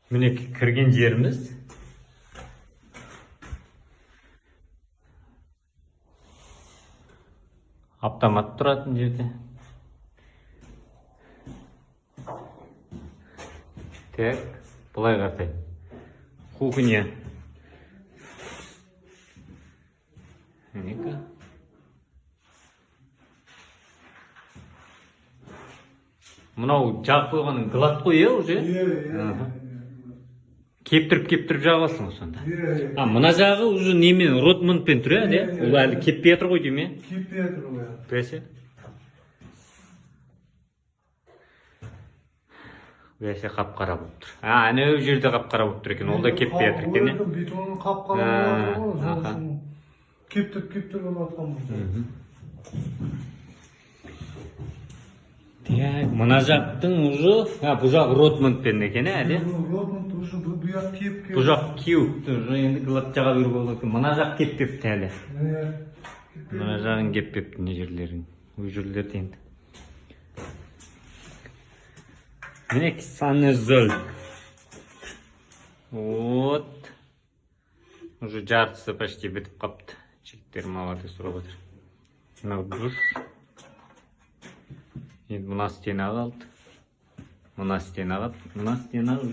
Міне, кірген жеріміз. Автомат тұратын жерде. Так, былай қаратай. Кухня. Мінеки. Мынау жағып қойғаның гладь қой, иә, уже? Иә, иә. Аха. Кептіріп, кептіріп жағып алсың ғой сонда. Иә. А, мына жағы уже немен, Ротмондпен тұр, иә, Иә, ол әлі кеппей жатыр ғой деймін, иә? Кеппей жатыр ғой, иә. Бәсе. Бәсе, қап-қара болып тұр. А, анау жерде қап-қара болып тұр екен, ол да кеппей жатыр екен, иә? Бетонның қап-қара болып жатыр ғой, сол Аха. үшін кептіріп, кептіріп алып жатқан бұл. Так, мына жақтың уже, а, бұл жақ Ротмондпен екен, ә, әлі? Ротмонд уже бұл жақ кеп кеп. Бұл жақ кеуіпті, уже енді гладь жаға беруге болады екен. Мына жақ кеппепті әлі. Иә. Мына жағын кеппепті, мына жерлерін. Ол жерлерді енді. Міне, санузел. Вот. Уже жартысы почти бітіп қапты. Жігіттер молодец, сұрап отыр. Мынау душ. Енді мына стена қалды. Мына стена қалды. Мына стена уже.